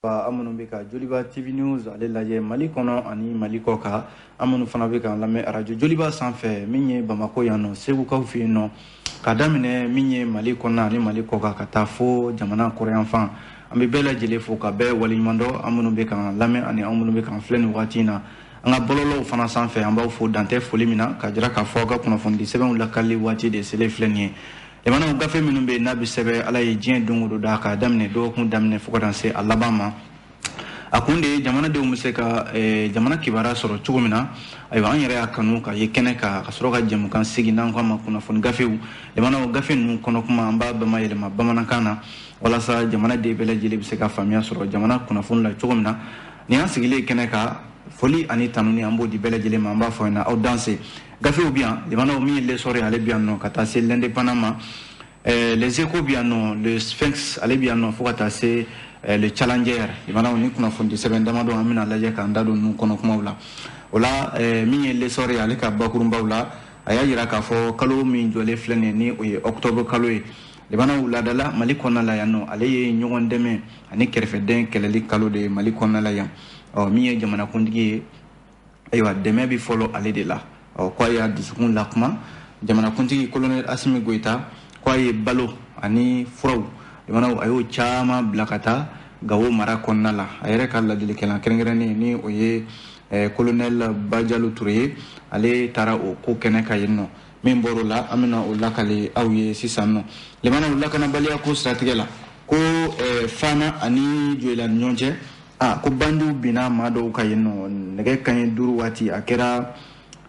An minnu bɛ ka Joliba TV News ale lajɛ Mali kɔnɔ ani Mali kɔ kan, an minnu fana bɛ k'an lamɛn arajo Joliba sanfɛ min ye Bamakɔ yan nɔ, Segukaw fɛ yen nɔ, ka daminɛ min ye Mali kɔnɔna ani Mali kɔ kan ka taa fo jamana kɔrɔyanfan, an bɛ bɛɛ lajɛlen fo ka bɛɛ waleɲuman dɔn. An minnu bɛ k'an lamɛn ani an minnu bɛ k'an filɛ nin waati in na an ka bɔlɔlɔw fana sanfɛ, an b'aw fo dantɛ foli min na, ka jira k'a fɔ aw ka kunnafonidi sɛbɛnw lakali waati de selen filɛ nin ye. Jamanaw gafe minnu bɛ yen n'a bɛ sɛbɛn Ala ye diɲɛ don o don da k'a daminɛ dɔgɔkun daminɛ fo ka na se a laban ma, a kun de ye jamanadenw bɛ se ka jamana kibaruya sɔrɔ cogo min na. Ayiwa, an yɛrɛ y'a kanu ka ye kɛnɛ kan ka sɔrɔ ka jɛmukan sigi n'an ko a ma kunnafoni gafew. Jamanaw gafe ninnu kɔnɔ kuma, an b'a bamayɛlɛma bamanankan na walasa jamanaden bɛɛ lajɛlen bɛ se ka faamuya sɔrɔ jamana kunnafoni la cogo min na. Nin y'an sigilen kɛnɛ kan, foli ani tanuni an b'o di bɛɛ lajɛlen ma. An b'a fɔ ɲɛna aw danse. Gafew bɛ yan, jamanaw, min ye L'Essor ye, ale bɛ yan nɔ, ka taa se L'Indépendant ma, Les Échos bɛ yan nɔ, Le Sphinx ale bɛ yan nɔ, fo ka taa se Le Challenger. Jamanaw ni kunnafoni sɛbɛn damadɔ, an bɛna lajɛ k'an da don ninnu kɔnɔ kumaw la. O la, min ye L'Essor ye, ale ka bakurunbaw la, a y'a jira k'a fɔ kalo min jɔlen filɛ nin ye, ni o ye octobre kalo ye, jamanaw, laadala Mali kɔnɔna la yan nɔ, ale ye ɲɔgɔn dɛmɛ ani kɛrɛfɛdɛn kɛlɛli kalo de ye Mali kɔnɔna la yan. Ɔ, min ye jamanakuntigi ye, ayiwa, dɛmɛ bɛ fɔlɔ ale de la. Ɔ, ko a y'a dusukun lakuma, jamanakuntigi Colonel Assimi Goïta, ko a ye balo ani furaw, jamanaw, a y'o caman bila ka taa Gawo mara kɔnɔna la. A yɛrɛ ka ladilikɛlan kɛrɛnkɛrɛnnen, ni o ye colonel Bajalo Touré ye, ale taara o ko kɛnɛ kan yen nɔ. Min bɔr'o la, an bɛna o lakale aw ye sisan nɔ. Limanaw, lakanabaliya ko siratigɛ la, ko Fana ani Joyila ni ɲɔgɔn cɛ, a ko bandiw binna maa dɔw kan yen nɔ nɛgɛ kanɲɛ 5 waati. A kɛra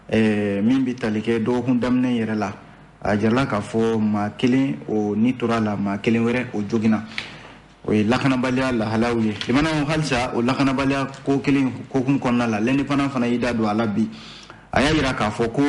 min bɛ tali kɛ dɔgɔkun daminɛ yɛrɛ la. A jirala k'a fɔ maa kelen o ni tora la, maa kelen wɛrɛ o joginna. O ye lakanabaliya lahalaw ye. Limanaw, halisa o lakanabaliya ko kelen kokun kɔnɔna la, L'Indépendant fana y'i da don a la bi. A y'a jira k'a fɔ ko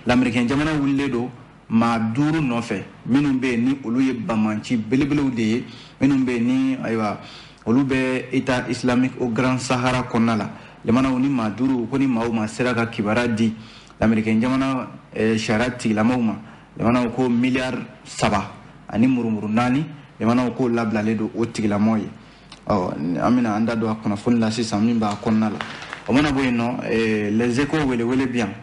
lamɛrikɛn jamana wulilen don maa duuru nɔfɛ minnu bɛ yen ni olu ye banbanci belebelew de ye, minnu bɛ yen ni, ayiwa, olu bɛ État islamique au Grand Sahara kɔnɔna la. Limanaw, ni maa duuru ko ni maa o maa sera ka kibaruya di lamɛrikɛn jamana sariya tigilamaw ma, limanaw, ko miliyari 3 ani murumuru 4, limanaw, k'o labilalen don o tigilamɔgɔ ye. Ɔ, an bɛna an da don a kunnafoni la sisan min b'a kɔnɔna la. O mana bɔ yen nɔ, Les Échos welewele bi yan.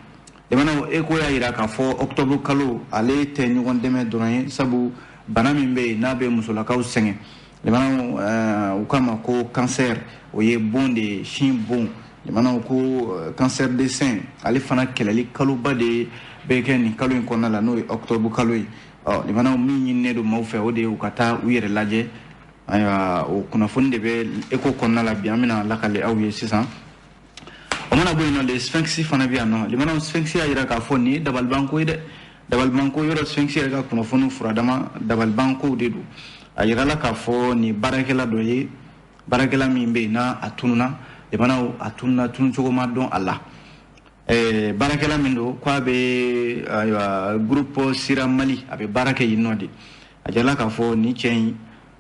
Limanaw, Écho y'a jira k'a fɔ octobre kalo ale tɛ ɲɔgɔn dɛmɛ dɔrɔn ye, sabu bana min bɛ yen n'a bɛ musolakaw sɛgɛn, limanaw, u k'a ma ko cancer, o ye bon de ye, sin bon. Limanaw, ko cancer de sein, ale fana kɛlɛli kaloba de bɛ kɛ nin kalo in kɔnɔna la, n'o ye octobre kalo ye. Ɔ, limanaw, min ɲininen don maaw fɛ, o de ye u ka taa u yɛrɛ lajɛ. Ayiwa, o kunnafoni de bɛ Écho kɔnɔna la bi, an bɛna lakale aw ye sisan. O mana bɔ yen nɔ, Le Sphinx fana bɛ yan nɔ. Limanaw, Sphinx y'a jira k'a fɔ nin ye dabalibanko ye dɛ, dabalibanko yɔrɔ. Sphinx yɛrɛ ka kunnafoni furadama dabalibankow de don. A yirala k'a fɔ nin baarakɛla dɔ ye, baarakɛla min bɛ yen n'a a tununa. Limanaw, a tununa tununcogo ma dɔn a la. Baarakɛla min don, k'a bɛ, ayiwa, groupe Sira Mali, a bɛ baara kɛ yen nɔ de. A jirala k'a fɔ nin cɛ in,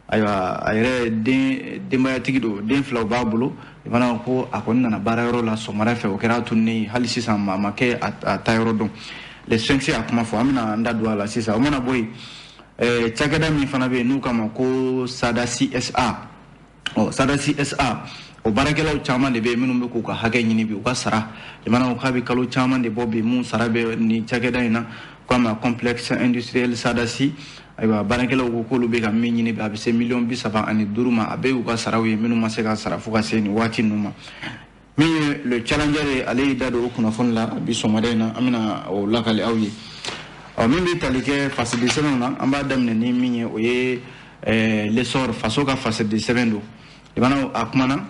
ayiwa, a yɛrɛ den denbayatigi don, den filaw b'a bolo. Limanaw, ko a kɔni nana baarayɔrɔ la sɔgɔmada fɛ, o kɛra tununnen ye. Hali sisan maa ma kɛ a taayɔrɔ dɔn. Le Sphinx y'a kuma fɔ, an bɛna an da don a la sisan. O mana bɔ yen, cakɛda min fana bɛ yen n'u k'a ma ko Sadasi SA, ɔ, Sadasi SA, o baarakɛlaw caman de bɛ yen minnu bɛ k'u ka hakɛ ɲini bi, u ka sara. Limanaw, k'a bɛ kalo caman de bɔ bi mun sara bɛ nin cakɛda in na, k'a ma Complexe industriel Sadasi. Ayiwa, baarakɛlaw ko k'olu bɛ ka min ɲini bi, a bɛ se miliyɔn 35 ma. A bɛɛ y'u ka saraw ye minnu ma se ka sara fo ka se nin waati ninnu ma. Min ye Le Challenger ye, ale y'i da don o kunnafoni la bi sɔgɔmada in na, an bɛna o lakale aw ye. Ɔ, min bɛ tali kɛ fasidi sɛbɛnw na, an b'a daminɛ ni min ye, o ye L'Essor, faso ka fasidi sɛbɛn don. Limanaw, a kumana,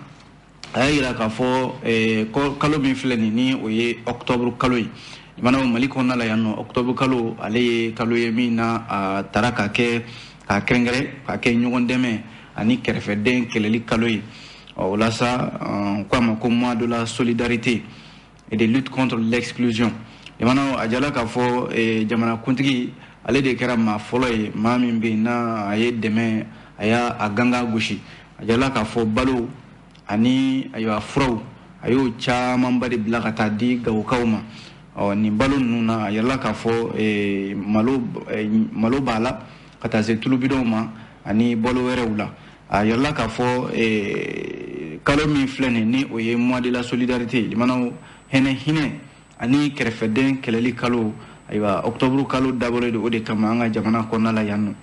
a y'a yira k'a fɔ kalo min filɛ nin, ni o ye octobre kalo ye, limanaw, Mali kɔnɔna la yan nɔ, octobre kalo ale ye kalo ye min na a tara ka kɛ k'a kɛrɛnkɛrɛn ka kɛ ɲɔgɔn dɛmɛ ani kɛrɛfɛden kɛlɛli kalo ye. Ɔ, o la sa, ko a ma ko mois de la solidarité et de lutte contre l'exclusion. Limanaw, a jala k'a fɔ jamanakuntigi ale de kɛra maa fɔlɔ ye, maa min bɛ yen n'a a ye dɛmɛ, a y'a a ganga gosi. A jala k'a fɔ balo ani, ayiwa, furaw, a y'o camanba de bila ka taa di Gawokaw ma. Ɔ, nin balo ninnu na, a yirala k'a fɔ malo, malo b'a la, ka taa se tulubidɔnw ma ani balo wɛrɛw la. A yɛrɛla k'a fɔ kalo min filɛ nin ni o ye mois de la solidarité, limanaw, hinɛ ani kɛrɛfɛden kɛlɛli kalo. Ayiwa, octobre kalo dabɔlen don o de kama an ka jamana kɔnɔna la yan nɔ.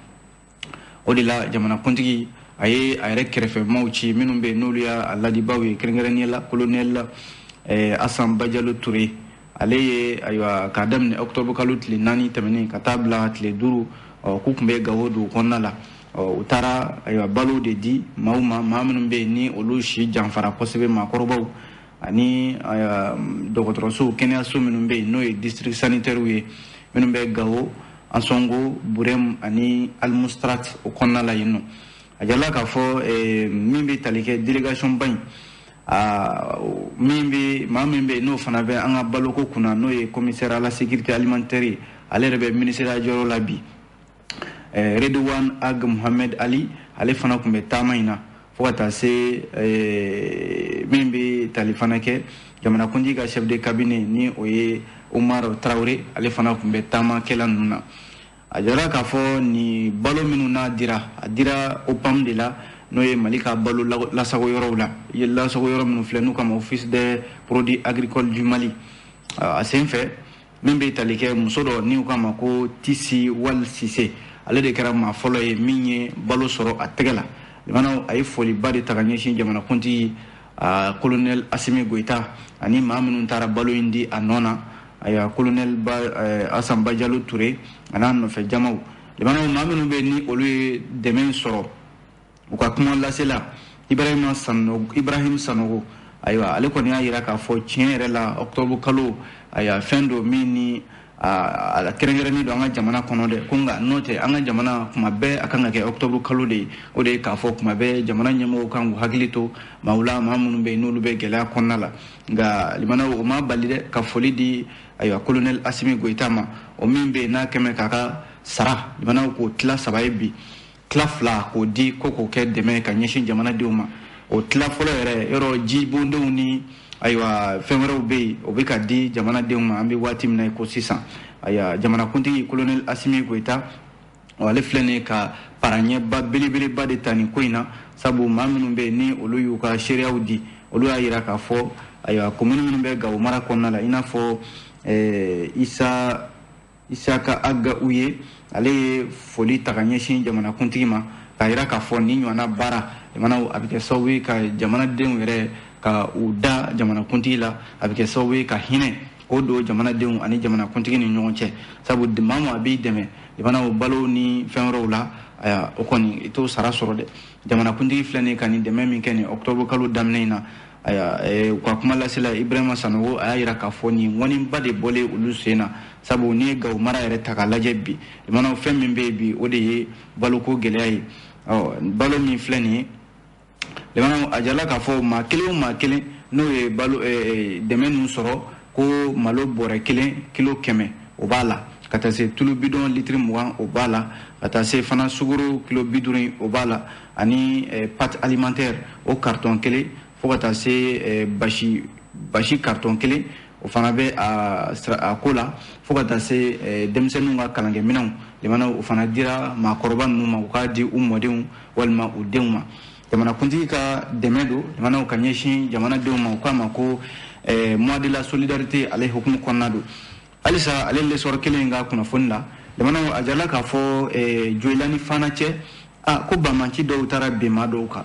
O de la jamanakuntigi a ye a yɛrɛ kɛrɛfɛmaw ci minnu bɛ yen n'olu y'a ladibaw ye, kɛrɛnkɛrɛnnenya la colonel Asan Bajalo Ture. Ale ye, ayiwa, k'a daminɛ octobre kalo tile 4 tɛmɛnen ka taa bila tile 5, k'u tun bɛ Gawo dugu kɔnɔna la. U taara, ayiwa, balo de di maaw ma, maa minnu bɛ yen ni olu si janfara kosɛbɛ, maakɔrɔbaw, ani dɔgɔtɔrɔso, kɛnɛyaso minnu bɛ yen n'o ye district sanitaire ye, minnu bɛ Gawo, Ansongo, Burem ani Almustrat o kɔnɔna la yen nɔ. A jirala k'a fɔ min bɛ tali kɛ délégation ba in, min bɛ maa min bɛ yen n'o fana bɛ an ka baloko kunna, n'o ye commissaire à la sécurité alimentaire ye, ale yɛrɛ bɛ ministère jɔyɔrɔ la bi, Redouane Ag Mohamed Ali, ale fana tun bɛ taama in na, fo ka taa se min bɛ tali fana kɛ jamanakuntigi ka chef de cabinet, ni o ye Umar Traoré, ale fana tun bɛ taamakɛla ninnu na. A jira k'a fɔ nin balo minnu n'a dira, a dira OPAM de la, n'o ye Mali ka balo lasago yɔrɔw la, lasago yɔrɔ minnu filɛ n'u kama Office des produits agricoles du Mali. A sen fɛ, min bɛ tali kɛ muso dɔ ni u k'a ma ko Tisi Wali Sise, ale de kɛra maa fɔlɔ ye min ye balo sɔrɔ a tɛgɛ la. Limanaw, a ye foliba de ta ka ɲɛsin jamanakuntigi colonel Asimi Goïta ani maa minnu taara balo in di a nɔ na, ayiwa, colonel ba Asan Bajalo Ture a n'a nɔfɛ jamaw. Limanaw, maa minnu bɛ ni olu ye dɛmɛ sɔrɔ, u ka kuma lasela, Ibrahima Sanogo, Ibrahim Sanogo, ayiwa, ale kɔni y'a yira k'a fɔ tiɲɛ yɛrɛ la, octobre kalo, ayiwa, fɛn dɔ min ni a kɛrɛnkɛrɛnnen don an ka jamana kɔnɔ dɛ, ko nka n'o tɛ, an ka jamana kuma bɛɛ a kan ka kɛ octobre kalo de ye. O de ye k'a fɔ kuma bɛɛ jamana ɲɛmɔgɔw kan k'u hakili to maaw la, maa minnu bɛ yen n'olu bɛ gɛlɛya kɔnɔna la. Nka limanaw, o ma bali dɛ ka foli di, ayiwa, colonel Asimi Goïta ma, o min bɛ yen n'a kɛmɛ k'a ka sara, limanaw, k'o tila saba ye bi, tila fila k'o di ko k'o kɛ dɛmɛ ka ɲɛsin jamanadenw ma. O tila fɔlɔ yɛrɛ, yɔrɔ jibondenw ni, ayiwa, fɛn wɛrɛw bɛ yen, o bɛ ka di jamanadenw ma an bɛ waati min na i ko sisan. Ayiwa, jamanakuntigi colonel Asimi Goïta, ale filɛ nin ye ka paraɲɛba belebeleba de ta nin ko in na, sabu maa minnu bɛ yen ni olu y'u ka seereyaw di, olu y'a yira k'a fɔ, ayiwa, komini minnu bɛ Gawo mara kɔnɔna la, i n'a fɔ Isa Isaka Aga Uye, ale ye foli ta ka ɲɛsin jamanakuntigi ma k'a yira k'a fɔ nin ɲɔgɔnna baara, jamanaw, a bɛ kɛ sababu ye ka jamanadenw yɛrɛ ka u da jamanakuntigi la, a bɛ kɛ sababu ye ka hinɛ k'o don jamanadenw ani jamanakuntigi ni ɲɔgɔn cɛ, sabu maa o maa b'i dɛmɛ, jamanaw, balo ni fɛn wɛrɛw la, ayiwa, o kɔni i t'o sara sɔrɔ dɛ. Jamanakuntigi filɛ nin ye ka nin dɛmɛ min kɛ nin octobre kalo daminɛ in na, ayiwa, u ka kuma lasela Ibrahima Sanogo, a y'a yira k'a fɔ nin ŋɔniba de bɔlen olu sen na, sabu n'i ye Gawo mara yɛrɛ ta k'a lajɛ bi, limanaw, fɛn min bɛ yen bi, o de ye baloko gɛlɛya ye. Ɔ balo min filɛ nin ye, limanaw, a jala k'a fɔ maa kelen o maa kelen n'o ye balo dɛmɛ ninnu sɔrɔ, ko malo bɔrɛ 1 kilo 100, o b'a la, ka taa se tulu bidɔn litiri 20, o b'a la, ka taa se fana sukaro kilo 50, o b'a la, ani pâte alimentaire o carton 1, fo ka taa se basi carton 1, o fana bɛ a ko la, fo ka taa se denmisɛnninw ka kalankɛminɛnw. Limanaw, o fana dira maakɔrɔba ninnu ma, u k'a di u mɔdenw walima u denw ma. Jamanakuntigi ka dɛmɛ don, limanaw, ka ɲɛsin jamanadenw ma, u k'a ma ko mois de la solidarité, ale hukumu kɔnɔna don. Halisa ale L'Essor kelen in ka kunnafoni la, limanaw, a jala k'a fɔ Joyila ni Fana cɛ, a ko banbanci dɔw taara bin maa dɔw kan,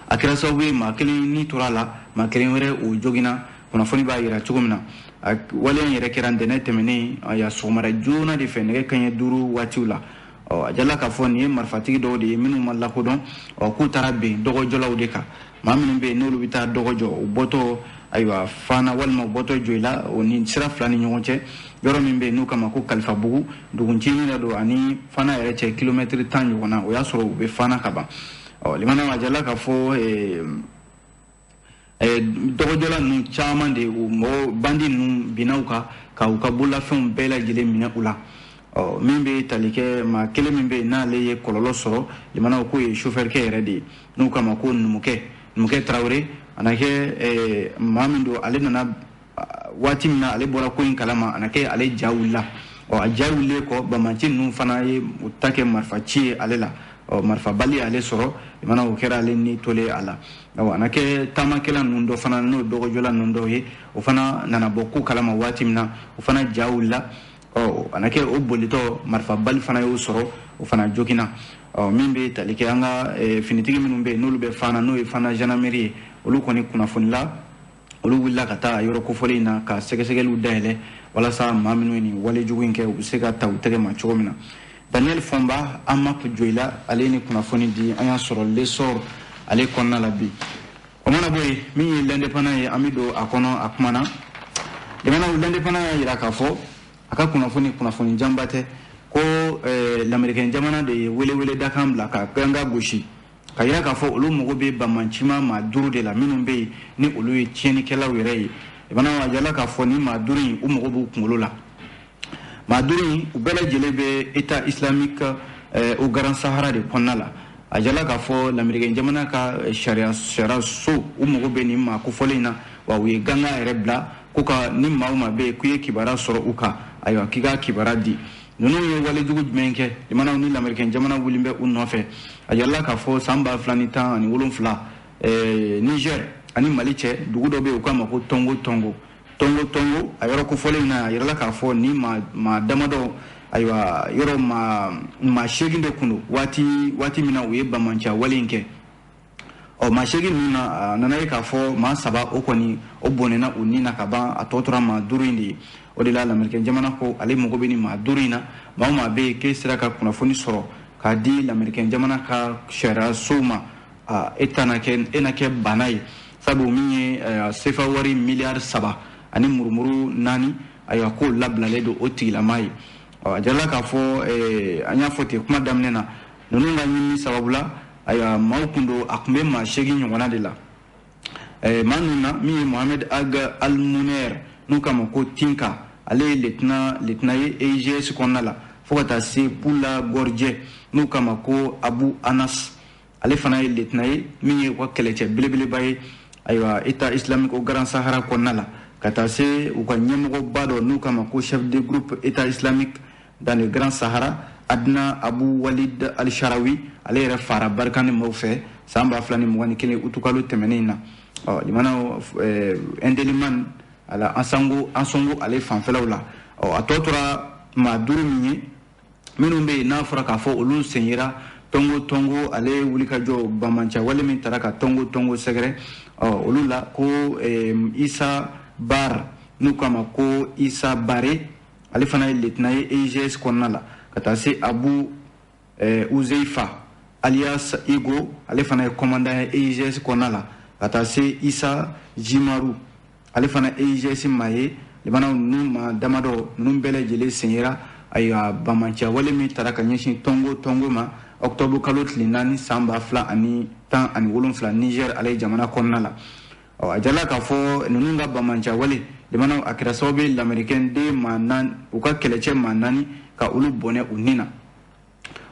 a kɛra sababu ye maa kelen ni tora a la, maa kelen wɛrɛ o joginna. Kunnafoni b'a yira cogo min na, waleya in yɛrɛ kɛra ntɛnɛn tɛmɛnen a sɔgɔmada joona de fɛ, nɛgɛ kanɲɛ 5 waatiw la. Ɔ a jala k'a fɔ nin ye marifatigi dɔw de ye minnu ma lakodɔn, ɔ k'u taara bin dɔgɔjɔlaw de kan, maa minnu bɛ yen n'olu bɛ taa dɔgɔ jɔ, u bɔtɔ, ayiwa, Fana walima u bɔtɔ Joyila, o ni sira fila ni ɲɔgɔn cɛ, yɔrɔ min bɛ yen n'u kama ko Kalifabugu, duguncinin dɔ don ani Fana yɛrɛ cɛ kilomɛtiri 10 ɲɔgɔn na, o y'a sɔrɔ u bɛ Fana ka ban. Ɔ limanaw, a jala k'a fɔ dɔgɔjɔla ninnu caman de, u mɔgɔ bandi ninnu binna u kan ka u ka bololafɛnw bɛɛ lajɛlen minɛ u la. Ɔ min bɛ tali kɛ maa kelen min bɛ yen n'ale ye kɔlɔlɔ sɔrɔ, limanaw, k'o ye sofɛrikɛ yɛrɛ de ye, n'u kama ko Numukɛ Tarawele. A na kɛ maa min don, ale nana waati min na ale bɔra ko in kalama, a na kɛ ale ja wulila. Ɔ a ja wulilen kɔ, banbanci ninnu fana ye u ta kɛ marifa ci ye ale la. Ɔ marifabali ale sɔrɔ, limana o kɛra ale ni tolen a la. Awa, a na kɛ taamakɛla ninnu dɔ fana, n'o dɔgɔjɔla ninnu dɔw ye, o fana nana bɔ ko kalama waati min na, o fana ja wulila. Ɔ a na kɛ o bolitɔ, marifabali fana y'o sɔrɔ, o fana joginna. Ɔ min bɛ tali kɛ an ka finitigi minnu bɛ yen, n'olu bɛ Fana, n'o ye Fana gendarmerie ye, olu kɔni kunnafonila, olu wulila ka taa yɔrɔ kofɔlen in na ka sɛgɛsɛgɛliw dayɛlɛ walasa maa minnu ye nin walejugu in kɛ, u bɛ se ka ta u tɛgɛ ma cogo min na. Daniel Fɔnba Amap Joyila, ale ye ni kunnafoni di, an y'a sɔrɔ L'Essor ale kɔnɔna la bi. O mana bɔ yen, min ye L'Indépendant ye, an bɛ don a kɔnɔ a kuma na. Jamanaw, L'Indépendant y'a jira k'a fɔ a ka kunnafoni, kunnafoni janba tɛ, ko lamɛrikɛn jamana de ye welewele dakan bila ka ganga gosi ka yira k'a fɔ olu mago bɛ bamancima maa 5 de la, minnu bɛ yen ni olu ye tiɲɛnikɛlaw yɛrɛ ye. Jamana a jala k'a fɔ ni maa 5 in, u mago b'u kunkolo la. Maa 5 in, u bɛɛ lajɛlen bɛ État islamique au Grand Sahara de kɔnɔna la. A jala k'a fɔ lamɛrikɛn jamana ka sariya so, u mago bɛ nin maa kofɔlen in na, wa u ye ganga yɛrɛ bila ko ka ni maa o maa bɛ yen k'i ye kibaruya sɔrɔ u kan, ayiwa, k'i ka kibaruya di. Ninnu ye walejugu jumɛn kɛ? Limanaw, ni lamɛrikɛn jamana wulilen bɛ u nɔfɛ. A yirala k'a fɔ san 2017, Niger ani Mali cɛ, dugu dɔ bɛ yen, u k'a ma ko Tongo Tongo. Tongo Tongo, a yɔrɔ kofɔlen in na, a yirala k'a fɔ ni maa damadɔ, ayiwa, yɔrɔ maa 8 de kun don waati min na u ye bamanciya wale in kɛ. Ɔ maa 8 ninnu na, a nana ye k'a fɔ maa 3, o kɔni o bɔnɛna u ni na ka ban, a tɔ tora maa 5 in de ye. O de la lamɛrikɛn jamana ko ale mago bɛ nin maa 5 in na. Maa o maa bɛ yen k'e sera ka kunnafoni sɔrɔ k'a di lamɛrikɛn jamana ka sariya sow ma, e tana kɛ, e na kɛ bana ye, sabu min ye sefa wari miliyari 3 ani murumuru 4, ayiwa, k'o labilalen don o tigilama ye. Ɔ a jirala k'a fɔ, an y'a fɔ ten kuma daminɛ na, ninnu ka ɲinini sababu la, ayiwa, maaw kun don, a tun bɛ maa 8 ɲɔgɔnna de la. Maa ninnu na, min ye Mohamed Ag Almuner, n'u k'a ma ko Tinka, ale ye lieutenant ye EIGS kɔnɔna la, fo ka taa se Pula Gorjɛ, n'u k'a ma ko Abu Anas, ale fana ye lieutenant ye, min ye u ka kɛlɛcɛ belebeleba ye, ayiwa, État islamique au Grand Sahara kɔnɔna la, ka taa se u ka ɲɛmɔgɔba dɔ, n'u k'a ma ko chef de groupe État islamique dans le Grand Sahara, Adna Abu Walid Al-Sharawi, ale yɛrɛ fara barika ni maaw fɛ san 2021 utukalo tɛmɛnen in na. Ɔ limanaw, Indeliman ala Ansango Ansongo ale fanfɛlaw la. Ɔ a tɔ tora maa 5 min ye, minnu bɛ yen n'a fɔra k'a fɔ olu sen yera Tongo Tongo ale wulikajɔ bamancɛ wale min taara ka Tongo Tongo sɛgɛrɛ. Ɔ olu la ko Isa Bar, n'u k'a ma ko Isa Bare, ale fana ye lieutenant ye EIGS kɔnɔna la, ka taa se Abu Uzeifa alias Igo, ale fana ye commandant ye EIGS kɔnɔna la, ka taa se Isa Jimaru, ale fana EIGS maa ye. Limanaw, ninnu maa damadɔ ninnu bɛɛ lajɛlen sen yera, ayiwa, bamanciya wale min taara ka ɲɛsin Tongo Tongo ma octobre kalo tile 4 san 2017 Niger ale jamana kɔnɔna la. Ɔ a jala k'a fɔ ninnu ka bamanciya wale, limanaw, a kɛra sababu ye lamɛrikɛn den maa 4, u ka kɛlɛcɛ maa 4, ka olu bɔnɛ u ni na.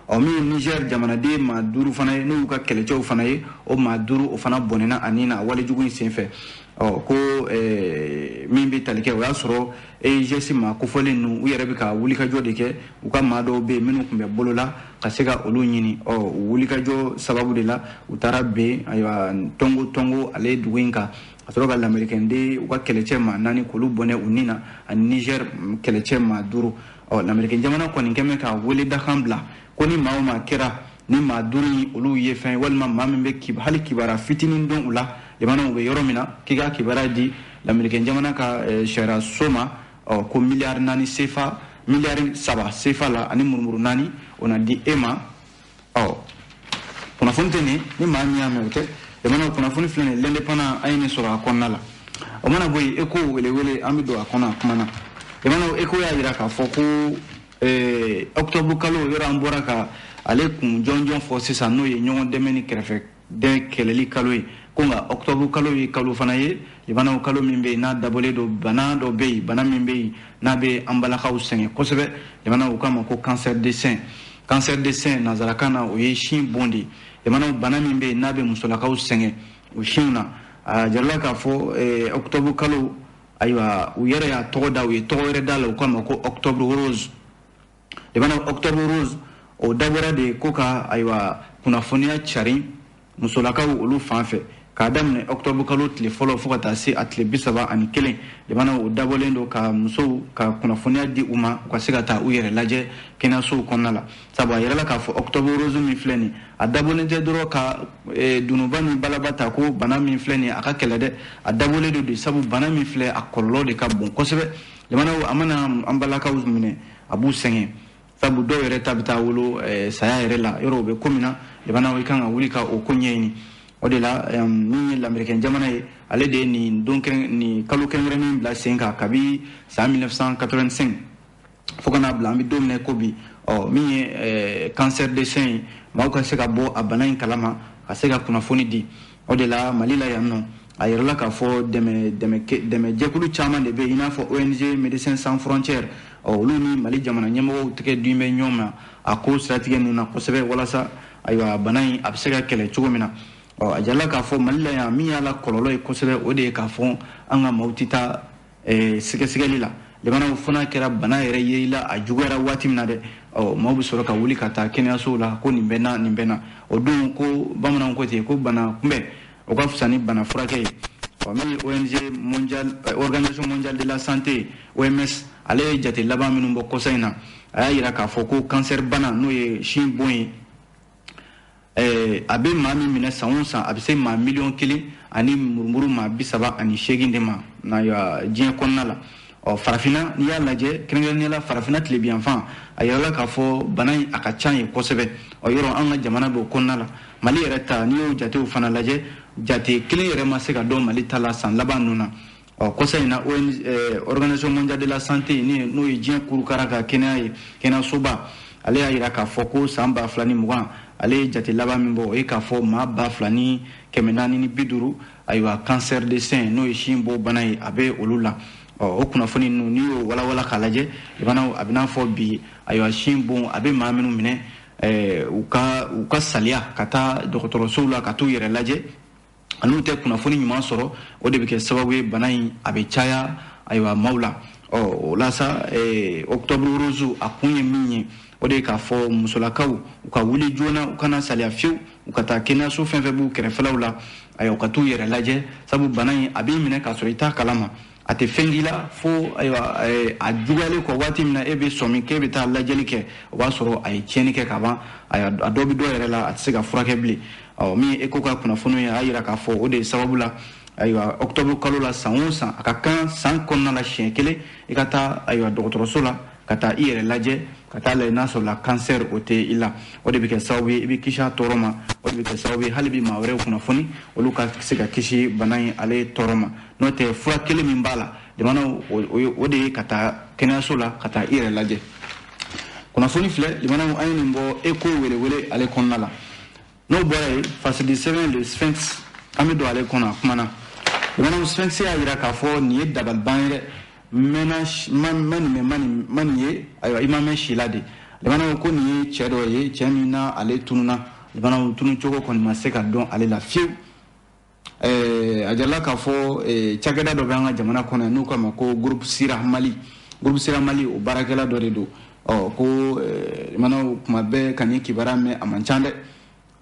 Ɔ min ye Niger jamanaden maa 5 fana ye, n'u y'u ka kɛlɛcɛw fana ye, o maa 5, o fana bɔnɛna a ni na walejugu in senfɛ. Ɔ ko min bɛ tali kɛ, o y'a sɔrɔ EIGS maa kofɔlen ninnu, u yɛrɛ bɛ ka wulikajɔ de kɛ, u ka maa dɔw bɛ yen minnu tun bɛ bolo la ka se ka olu ɲini. Ɔ wulikajɔ sababu de la, u taara ben, ayiwa, Tongo Tongo ale dugu in kan, ka sɔrɔ ka lamɛrikɛnden u ka kɛlɛcɛ maa 4 k'olu bɔnɛ u ni na, ani Niger kɛlɛcɛ maa 5. Ɔ lamɛrikɛn jamana kɔni kɛn bɛ ka wele dakan bila ko ni maa o maa kɛra ni maa 5 in olu ye fɛn, walima maa min bɛ hali kibaruya fitinin dɔn u la, limanaw, u bɛ yɔrɔ min na, k'i ka kibaruya di lamɛrikɛn jamana ka sariya so ma. Ɔ ko miliyari 4 sefa, miliyari 3 sefa la ani murumuru 4, o na di e ma. Ɔ kunnafoni tɛ nin, ni maa min y'a mɛn, o tɛ. Jamana kunnafoni filɛ nin, L'Indépendant, an ye nin sɔrɔ a kɔnɔna la. O mana bɔ yen, Eko welewele, an bɛ don a kɔnɔ a kuma na. Jamana Eko y'a jira k'a fɔ ko octobre kalo, yɔrɔ an bɔra ka ale kun jɔnjɔn fɔ sisan, n'o ye ɲɔgɔn dɛmɛ ni kɛrɛfɛ den kɛlɛli kalo ye, ko nka octobre kalo ye kalo fana ye, limanaw, kalo min bɛ yen n'a dabɔlen don bana dɔ bɛ yen, bana min bɛ yen n'a bɛ an balakaw sɛgɛn kosɛbɛ. Limanaw, u k'a ma ko cancer de sein. Cancer de sein nanzarakan na, o ye sin bon de ye. Limanaw, bana min bɛ yen n'a bɛ musolakaw sɛgɛn o sinw na, a jarala k'a fɔ octobre kalo, ayiwa, u yɛrɛ y'a tɔgɔ da, u ye tɔgɔ wɛrɛ d'a la, u k'a ma ko octobre rose. Limanaw, octobre rose, O dabɔra de ko ka ayiwa kunnafoniya carin musolakaw olu fan fɛ k'a daminɛ octobre kalo tile fɔlɔ fo ka taa se a tile 31. Limanaw, o dabɔlen don ka musow ka kunnafoniya di u ma, u ka se ka taa u yɛrɛ lajɛ kɛnɛyasow kɔnɔna la, sabu a yɛrɛ la k'a fɔ octobre rose min filɛ nin, a dabɔlen tɛ dɔrɔn ka dunuba ni balaba ta ko bana min filɛ nin, a ka kɛlɛ dɛ. A dabɔlen de don sabu bana min filɛ, a kɔlɔlɔ de ka bon kosɛbɛ. Limanaw, a mana an balakaw minɛ, a b'u sɛgɛn, sabu dɔw yɛrɛ ta bɛ taa wolo saya yɛrɛ la. Yɔrɔ o bɛ ko min na, limanaw, i kan ka wuli ka o ko ɲɛɲini. O de la, min ye lamɛrikɛn jamana ye, ale de ye nin don kɛrɛn, nin kalo kɛrɛnkɛrɛnnen bila sen kan kabi san 1985 fo ka n'a bila an bɛ don min na ko bi. Ɔ, min ye cancer de sein ye, maaw ka se ka bɔ a bana in kalama, ka se ka kunnafoni di. O de la, Mali la yan nɔ, a yɛrɛla k'a fɔ dɛmɛ jɛkulu caman de bɛ yen, i n'a fɔ ONG Médecins Sans Frontières. Ɔ, olu ni Mali jamana ɲɛmɔgɔw tɛgɛ dun bɛ ɲɔgɔn ma a ko siratigɛ ninnu na kosɛbɛ, walasa ayiwa bana in a bɛ se ka kɛlɛ cogo min na. Ɔ, a jirala k'a fɔ Mali la yan, min y'a la kɔlɔlɔ ye kosɛbɛ, o de ye k'a fɔ an ka maaw tɛ taa sɛgɛsɛgɛli la. Limanaw, fo n'a kɛra bana yɛrɛ ye i la, a juguyara waati min na dɛ, ɔ, maaw bɛ sɔrɔ ka wuli ka taa kɛnɛyasow la ko nin bɛ na, nin bɛ na. O don ko bamananw ko ten ko bana kunbɛn, o ka fisa ni bana furakɛ ye. Ɔ, min ye ONG mondial, Organisation mondiale de la santé, OMS, ale ye jate laban minnu bɔ kɔsa in na, a y'a yira k'a fɔ ko cancer bana, n'o ye sin bon ye, a bɛ maa min minɛ san o san, a bɛ se maa 1,1 miliyɔn ani murumuru maa 38 de ma na diɲɛ kɔnɔna la. Ɔ, farafinna, n'i y'a lajɛ, kɛrɛnkɛrɛnnenya la farafinna tilebiyanfan, a yirala k'a fɔ bana in a ka ca yen kosɛbɛ. Ɔ, yɔrɔ an ka jamana b'o kɔnɔna la. Mali yɛrɛ ta, n'i y'o jatew fana lajɛ, jate kelen yɛrɛ ma se ka dɔn Mali ta la san laban ninnu na. Ɔ, kɔsa in na, ONG, Organisation mondiale de la santé, n'o ye diɲɛ kurukara ka kɛnɛya ye, kɛnɛyasoba, ale y'a yira k'a fɔ ko san 2020, ale ye jate laban min bɔ, o ye k'a fɔ maa 2450, ayiwa, cancer de sein, n'o ye sin bɔ bana ye, a bɛ olu la. Ɔ, o kunnafoni ninnu, n'i y'o walawala k'a lajɛ, limanaw, a bɛ n'a fɔ bi, ayiwa, sin bon a bɛ maa minnu minɛ, u ka saliya ka taa dɔgɔtɔrɔsow la ka t'u yɛrɛ lajɛ, ani tɛ kunnafoni ɲuman sɔrɔ, o de bɛ kɛ sababu ye bana in a bɛ caya, ayiwa, maaw la. Ɔ, o la sa, octobre rose a kun ye min ye, o de ye k'a fɔ musolakaw u ka wuli joona, u kana saliya fiyewu, u ka taa kɛnɛyaso fɛn fɛn b'u kɛrɛfɛlaw la, ayiwa, u ka t'u yɛrɛ lajɛ, sabu bana in a b'i minɛ k'a sɔrɔ i t'a kalama, a tɛ fɛn k'i la fo, ayiwa, a juguyalen kɔ. Waati min na e bɛ sɔmi k'e bɛ taa lajɛli kɛ, o b'a sɔrɔ a ye tiɲɛni kɛ ka ban. Ayiwa, a dɔw bɛ dɔw yɛrɛ la, a tɛ se ka furakɛ bilen. Ɔ, min ye ECHO ka kunnafoni ye, a y'a yira k'a fɔ o de ye sababu la, ayiwa, octobre kalo la, san o san, a ka kan san kɔnɔna la siɲɛ kelen i ka taa, ayiwa, dɔgɔtɔrɔso la ka taa i yɛrɛ lajɛ, ka taa lajɛ n'a sɔrɔ la cancer o tɛ i la. O de bɛ kɛ sababu ye i bɛ kisi a tɔɔrɔ ma. O de bɛ kɛ sababu ye hali bi maa wɛrɛw kunnafoni, olu ka se ka kisi bana in ale tɔɔrɔ ma. N'o tɛ, fura kelen min b'a la, limanaw, o de ye ka taa kɛnɛyaso la ka taa i yɛrɛ lajɛ. Kunnafoni filɛ, limanaw, an ye nin bɔ ECHO welewele ale kɔnɔna la. N'o bɔra yen, fasidi sɛbɛn Le Sphinx, an bɛ don ale kɔnɔ. A kumana, limanaw, Sphinx y'a yira k'a fɔ nin ye dabaliban ye dɛ. Mɛnna ma nin mɛn, ma nin ye, ayiwa, i ma mɛn si la de. Limanaw, ko nin ye cɛ dɔ ye, cɛ min na ale tununa. Limanaw, tunu cogo kɔni ma se ka dɔn ale la fiyewu. A jirala k'a fɔ cakɛda dɔ bɛ an ka jamana kɔnɔ n'u k'a ma ko Groupe Sira Mali. Groupe Sira Mali, o baarakɛla dɔ de don. Ɔ, ko limanaw, kuma bɛɛ ka nin kibaruya mɛn, a man ca dɛ.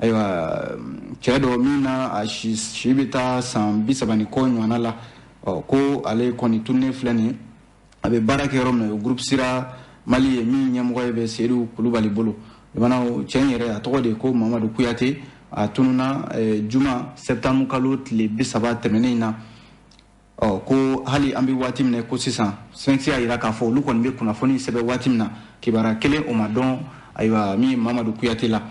Ayiwa, cɛ dɔ min na a si bɛ taa san 30 ni kɔ ɲɔgɔnna la, ɔ, ko ale kɔni tununnen filɛ nin ye. A bɛ baara kɛ yɔrɔ min na, o ye Groupe Sira Mali ye, min ɲɛmɔgɔ ye bɛ Seyidu Kulubali bolo. Limanaw, cɛ in yɛrɛ, a tɔgɔ de ye ko Mamadu Kuyate. A tununa juma septembre kalo tile 30 tɛmɛnen in na. Ɔ, ko hali an bɛ waati min na ko sisan, Sphinx y'a yira k'a fɔ olu kɔni bɛ kunnafoni sɛbɛn waati min na, kibaruya kelen o ma dɔn, ayiwa, min ye Mamadu Kuyate la.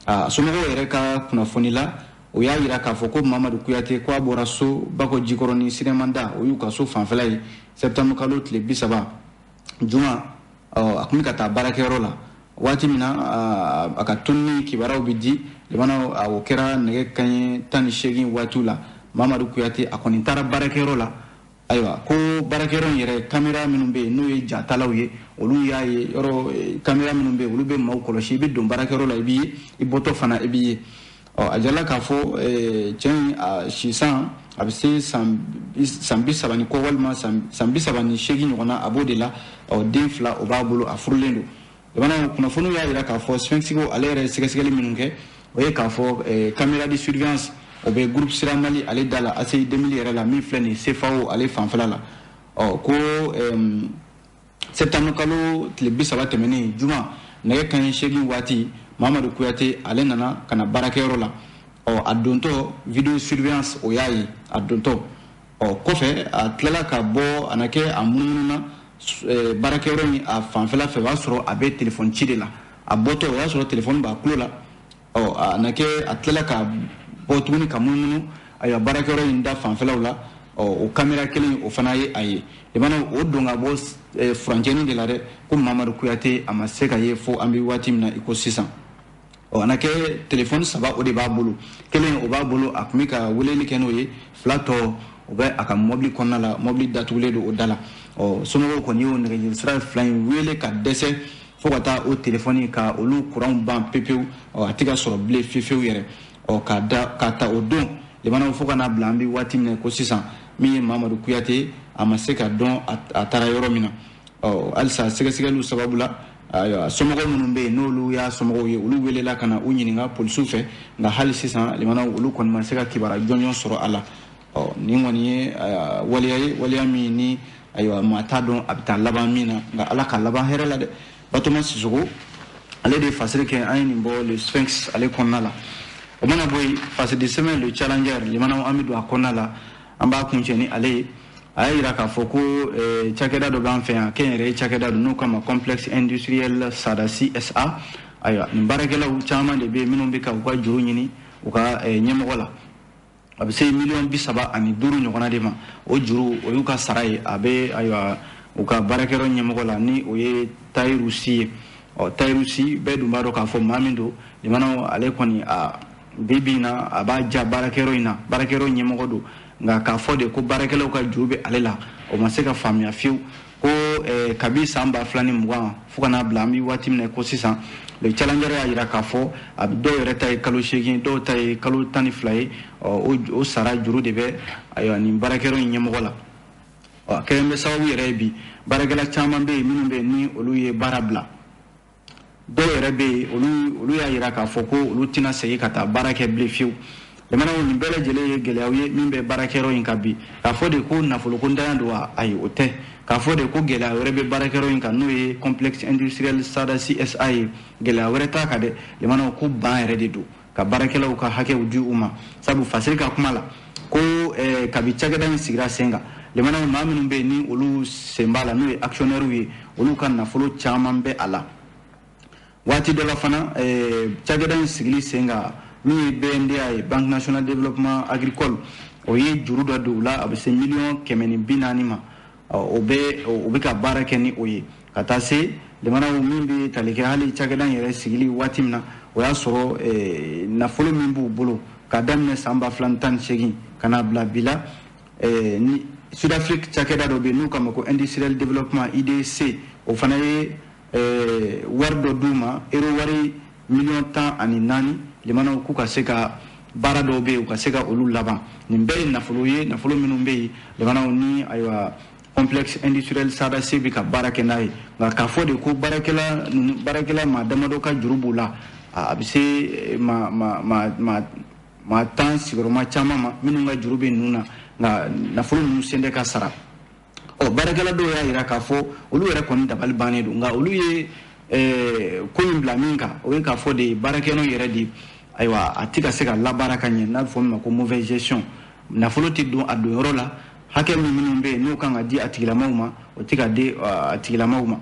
A somɔgɔw yɛrɛ ka kunnafoni la, o y'a yira k'a fɔ ko Mamadu Kuyate, ko a bɔra so Bakɔ Jikɔrɔni Sirimanda, o y'u ka so fanfɛla ye, septembre kalo tile 30 juma. Ɔ, a tun bɛ ka taa baarakɛyɔrɔ la waati min na a ka tununi kibaruyaw bɛ di, limanaw, o kɛra nɛgɛ kanɲɛ 18 waatiw la. Mamadu Kuyate, a kɔni taara baarakɛyɔrɔ la. Ayiwa, ko baarakɛyɔrɔ in yɛrɛ, kamera minnu bɛ yen, n'o ye jatalaw ye, olu y'a ye. Yɔrɔ kamera minnu bɛ yen, olu bɛ maaw kɔlɔsi. I bɛ don baarakɛyɔrɔ la, i b'i ye, i bɔtɔ fana, i b'i ye. Ɔ, a jirala k'a fɔ cɛ in, a sisan a bɛ se san 30 ni kɔ walima san 38 ɲɔgɔn na, a b'o de la. Ɔ, den fila o b'a bolo, a furulen don. Limanaw, kunnafoniw y'a jira k'a fɔ Sphinx ko ale yɛrɛ ye sɛgɛsɛgɛli minnu kɛ, o ye k'a fɔ caméra de surveillance o bɛ groupe Sira Mali ale da la, ACI 2000 yɛrɛ la, min filɛ nin ye CFAO ale fanfɛla la. Ɔ ko septembre kalo tile 30 tɛmɛnen, juma nɛgɛ kanɲɛ 8 waati, Mamadu Kuyate ale nana ka na baarakɛyɔrɔ la. Ɔ a dontɔ, vidéo surveillance o y'a ye a dontɔ. Ɔ kɔfɛ a tilala ka bɔ, a na kɛ a munumununa baarakɛyɔrɔ in a fanfɛla fɛ, o y'a sɔrɔ a bɛ téléphone ci de la. A bɔtɔ, o y'a sɔrɔ téléphone b'a tulo la. Ɔ a na kɛ a tilala ka bɔ tuguni ka munumunu, ayiwa, baarakɛyɔrɔ in da fanfɛlaw la. Ɔ o caméra kelen o fana ye a ye. Limanaw, o don ka bɔ furancɛnin de la dɛ, ko Mamadu Kuyate a ma se ka ye fo an bɛ waati min na i ko sisan. Ɔ a na kɛ téléphone 3 o de b'a bolo. Kelen o b'a bolo, a tun bɛ ka weleli kɛ n'o ye. 2 tɔ o bɛ a ka mɔbili kɔnɔna la, mɔbili datugulen don o da la. Ɔ somɔgɔw kɔni y'o nɛgɛjuru sira 2 in wele ka dɛsɛ, fo ka taa o téléphone ka olu kuranw ban pepewu. Ɔ a tɛ ka sɔrɔ bilen fiyewu yɛrɛ. Ɔ ka da ka ta o don, limanaw, fo ka n'a bila an bɛ waati min na ko sisan, min ye Mamadu Kuyate, a ma se ka dɔn a taara yɔrɔ min na. Ɔ halisa sɛgɛsɛgɛliw sababu la, ayiwa, somɔgɔw minnu bɛ yen n'olu y'a somɔgɔw ye, olu welela ka na u ɲininka polisiw fɛ. Nka hali sisan, limanaw, olu kɔni ma se ka kibaruya jɔnjɔn sɔrɔ a la. Ɔ nin kɔni ye waleya ye, waleya min ni, ayiwa, maa t'a dɔn a bɛ taa laban min na, nka Ala ka laban hɛrɛ la dɛ. Batoma Sisoko ale de ye fasiri kɛ an ye nin bɔ Le Sphinx ale kɔnɔna la. O mana bɔ yen, fasiri sɛbɛn Le Challenger, limanaw, an bɛ don a kɔnɔna la, an b'a kuncɛ ni ale ye. A y'a jira k'a fɔ ko cakɛda dɔ b'an fɛ yan, kɛnyɛrɛye cakɛda don, n'o kama Complexe Industriel Sadasi SA. Ayiwa, nin baarakɛlaw caman de bɛ yen minnu bɛ ka u ka juru ɲini u ka ɲɛmɔgɔ la. A bɛ se miliyɔn 35 ɲɔgɔnna de ma. O juru o y'u ka sara ye, a bɛ, ayiwa, u ka baarakɛyɔrɔ ɲɛmɔgɔ la, ni o ye Tayiru Si ye. Ɔ Tayiru Si, bɛɛ dun b'a dɔn k'a fɔ maa min don, limanaw, ale kɔni a bi bi in na a b'a ja baarakɛyɔrɔ in na, baarakɛyɔrɔ ɲɛmɔgɔ don. Nka k'a fɔ de ko baarakɛlaw ka juru bɛ ale la, o ma se ka faamuya fiyewu. Ko kabi san 2020 fo ka n'a bila an bɛ waati min na ko sisan, Le Challenger y'a jira k'a fɔ a bɛ dɔw yɛrɛ ta ye kalo 8, dɔw ta ye kalo 12 ye. Ɔ o sara juru de bɛ, ayiwa, nin baarakɛyɔrɔ in ɲɛmɔgɔ la. Ɔ a kɛlen bɛ sababu yɛrɛ ye bi, baarakɛla caman bɛ yen minnu bɛ yen ni olu ye baara bila. Dɔw yɛrɛ bɛ yen, olu y'a jira k'a fɔ ko olu tɛna segin ka taa baara kɛ bilen fiyewu. Jamanaw, nin bɛɛ lajɛlen ye gɛlɛyaw ye min bɛ baarakɛyɔrɔ in kan bi. K'a fɔ de ko nafoloko ntanya don wa? Ayi, o tɛ. K'a fɔ de ko gɛlɛya wɛrɛ bɛ baarakɛyɔrɔ in kan, n'o ye Complexe Industriel Sadasi SA ye, gɛlɛya wɛrɛ t'a kan dɛ, limanaw, ko ban yɛrɛ de don ka baarakɛlaw ka hakɛw di u ma. Sabu fasiri ka kuma la ko kabi cakɛda in sigira sen kan, limanaw, maa minnu bɛ yen ni olu sen b'a la, n'o ye actionnaire ye, olu ka nafolo caman bɛ a la. Waati dɔ la fana, cakɛda in sigili sen kan, min ye BNDA ye, Banque Nationale de Développement Agricole, o ye juru dɔ don u la, a bɛ se miliyɔn 140 ma. O bɛ o bɛ ka baara kɛ ni o ye ka taa se, limanaw, min bɛ tali kɛ hali cakɛda in yɛrɛ sigili waati min na, o y'a sɔrɔ nafolo min b'u bolo k'a daminɛ san 2018 ka n'a bila bi la, ni Sud-Afrique cakɛda dɔ bɛ yen n'u k'a ma ko Industriel Développement, IDC, o fana ye wari dɔ d'u ma, euro wari miliyɔn 14, limanaw, k'u ka se ka baara dɔw bɛ yen, u ka se ka olu laban. Nin bɛɛ ye nafolo ye, nafolo minnu bɛ yen, limanaw, ni, ayiwa, Complexe Industriel Sadasi bɛ ka baara kɛ n'a ye. Nka k'a fɔ de ko baarakɛla ninnu, baarakɛla maa damadɔ ka juru b'u la, a bɛ se maa maa maa maa maa 10 sigiyɔrɔma caman ma minnu ka juru bɛ ninnu na, nka nafolo ninnu sen tɛ ka sara. Ɔ baarakɛla dɔw y'a jira k'a fɔ olu yɛrɛ kɔni dabali bannen don. Nka olu ye ko in bila min kan, o ye k'a fɔ de baarakɛyɔrɔ yɛrɛ de, ayiwa, a tɛ ka se ka labaara ka ɲɛ, n'a bɛ fɔ min ma ko mauvaise gestion. Nafolo tɛ don a donyɔrɔ la, hakɛ min minnu bɛ yen n'o kan ka di a tigilamaw ma, o tɛ ka di a tigilamaw ma.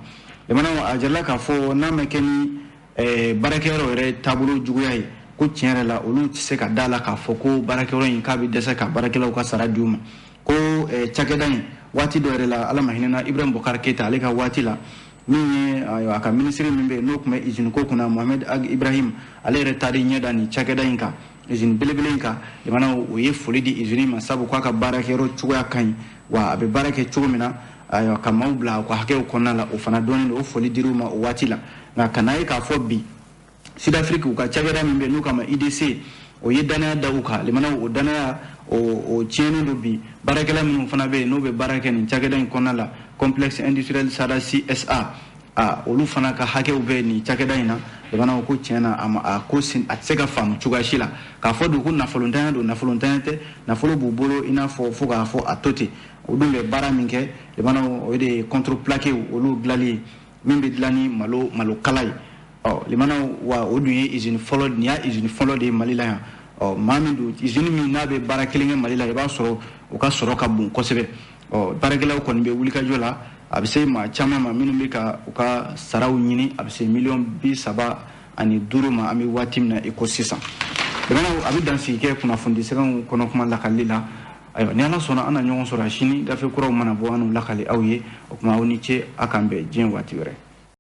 Jamana a jirala k'a fɔ n'a ma kɛ ni baarakɛyɔrɔ yɛrɛ taabolo juguya ye, ko tiɲɛ yɛrɛ la olu tɛ se ka da la k'a fɔ ko baarakɛyɔrɔ in k'a bɛ dɛsɛ ka baarakɛlaw ka sara di u ma. Ko cakɛda in, waati dɔ yɛrɛ la, Ala ma hinɛna Ibrahim Bokari Keyita ale ka waati la, min ye, ayiwa, a ka minisiri min bɛ yen n'o tun bɛ usine ko kunna, Mohamed Ag Ibrahim, ale yɛrɛ taara ɲɛ da nin cakɛda in kan, usine belebele in kan. Jamana o ye foli di usine ma, sabu k'a ka baarakɛyɔrɔ cogoya ka ɲi, wa a bɛ baara kɛ cogo min na, ayiwa, ka maaw bila u ka hakɛw kɔnɔna la, o fana dɔnnen don. O foli dir'u ma o waati la. Nka ka n'a ye k'a fɔ bi Sud-Afrique u ka cakɛda min bɛ yen n'u k'a ma IDC, o ye danaya da u kan, limanaw, o danaya o tiɲɛnen don bi. Baarakɛla minnu fana bɛ yen n'o bɛ baara kɛ nin cakɛda in kɔnɔna la, Complexe Industriel Sadasi SA, A olu fana ka hakɛw bɛ nin cakɛda in na. Limanaw ko tiɲɛ na, a ko a tɛ se ka faamu cogoya si la k'a fɔ don ko nafolontanya don. Nafolontanya tɛ, nafolo b'u bolo i n'a fɔ fo k'a fɔ a to ten. O dun bɛ baara min kɛ, limanaw, o de ye contreplaqué olu dilanli ye, min bɛ dilan ni malo malokala ye. Ɔ limanaw, wa o dun ye usine fɔlɔ, nin y'a usine fɔlɔ de ye Mali la yan. Ɔ maa min don, usine min n'a bɛ baara kelen kɛ Mali la, i b'a sɔrɔ o ka sɔrɔ ka bon kosɛbɛ. Ɔ baarakɛlaw kɔni bɛ wulikajɔ la, a bɛ se maa caman ma minnu bɛ ka u ka saraw ɲini, a bɛ se 35 miliyɔn ma an bɛ waati min na i ko sisan. Limanaw, a bɛ dansigi kɛ kunnafoni sɛbɛnw kɔnɔ kuma lakalili la. Ayiwa, ni Ala sɔnna, an na ɲɔgɔn sɔrɔ a sini, gafe kuraw mana bɔ, an n'u lakali aw ye. O tuma, aw ni ce, a k'an bɛn diɲɛ waati wɛrɛ.